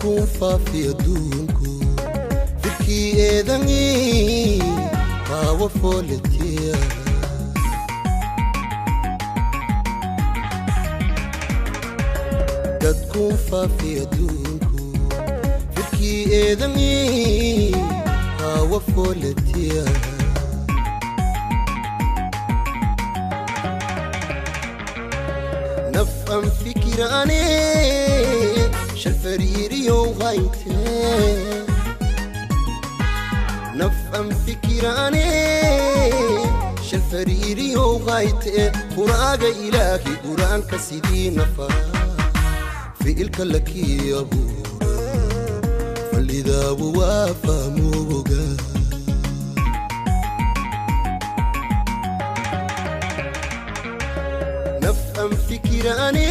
Dadkuun faafi adduunku firkii eedangii qaawa fooletiya. Dadkuun faafi adduunku firkii eedangii qaawa fooletiya. Nafan fikiraane shalfariiriyo hayte. Nafan fikiraane shalfariiriyo hayte. Quraaga ilaahi quraanka sidii nafara ficilka lakii abuura fallidaabu waa fahmuuga. Nafan fikiraane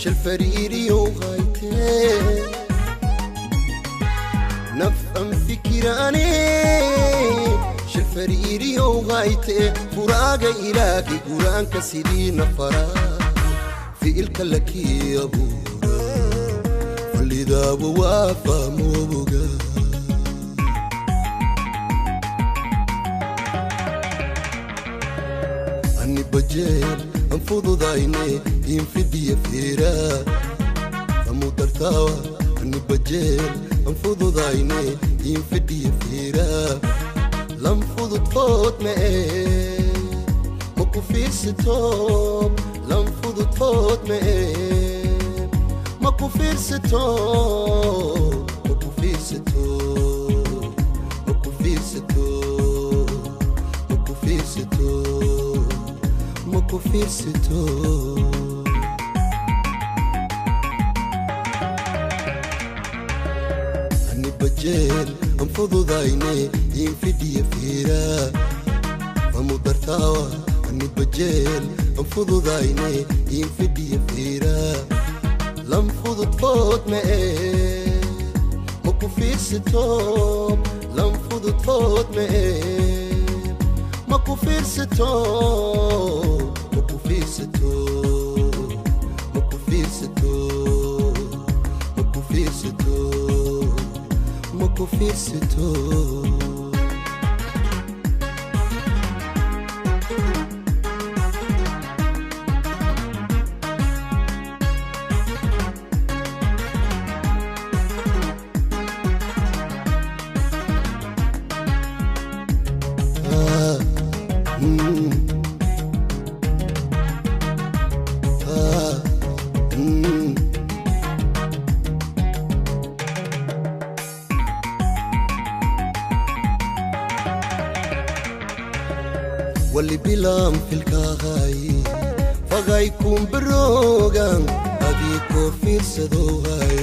shalfariiriyo hayte. Nafan fikiraane shalfariiriyo hayte. Quraaga ilaahi quraanka sidii nafara ficilka lakii abuura fallidaabu waa fahmuuga. Ani bajeel an fududayne infidiya fiira famudartaawa. Ani bajeel an fududayne infidiya fiira lam fudud food mee maku fiirsatoob. Lam fudud food mee maku fiirsatoob. Maku fiirsatoob. Maku fiirsatoob. Maku fiirsatoob. Maku fiirsatoob. Ani bajeel an fududayne infidiya fiira famudartaawa. Ani bajeel an fududayne infidiya fiira lam fudud food mee maku fiirsatoob. Lam fudud food mee maku fiirsatoob. Maku fiirsatoob. Maku fiirsatoob. Maku fiirsatoob. Maku fiirsatoob. Ah, mm. Ah, mm. Wali bilam filkahay fagay kun barogan adiko fiirsadohay.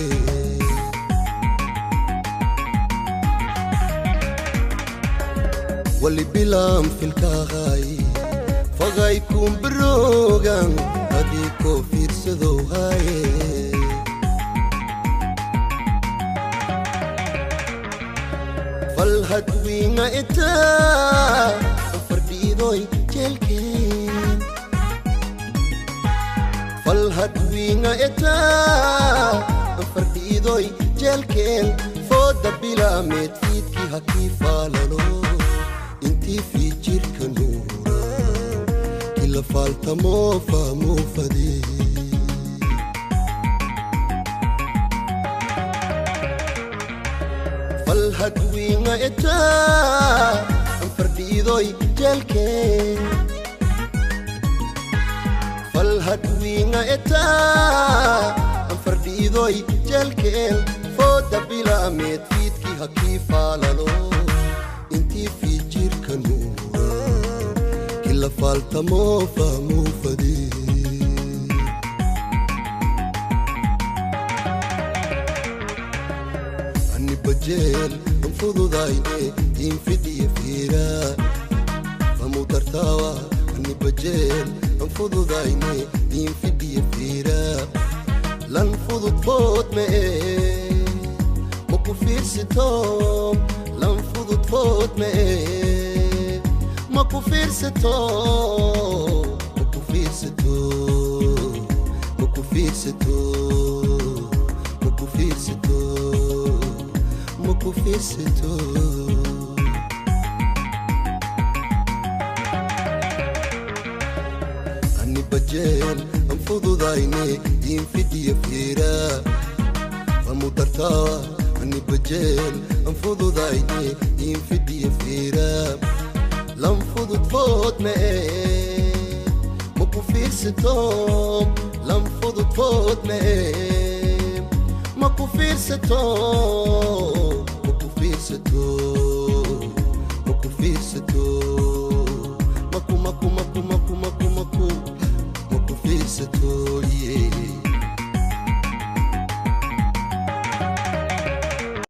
Wali bilam filkahay fagay kun barogan adiko fiirsadohay. Falhad wiinga itaa fardhiidoy jeelkeen. Falhad wiinga itaa fardhiidoy jeelkeen. Fooda bilaameed fiidkii hakii faalalo intii fii jirka nuura kila faaltamoo fahmuu fadee. Falhad wiinga itaa fardhiidoy jeelkeen. Falhad wiinga itaa fardhiidoy jeelkeen. Fooda bilaameed fiidkii hakii faalalo intii fii jirka nuura kila faaltamoo fahmuu fadee. Ani bajeel an fududayne infidiya fiira famudartaawa. Ani bajeel an fududayne infidiya fiira lan fudud food mee maku fiirsatoob. Lan fudud food mee maku fiirsatoob. Maku fiirsatoob. Maku fiirsatoob. Maku fiirsatoob. fiirsato. Ani bajeel an fududayne infidiya fiira famudartaa. Ani bajeel an fududayne infidiya fiira lan fudud foodna e maku fiirsato, lan fudud foodna e maku fiirsato, maku fiirsato, maku fiirsato.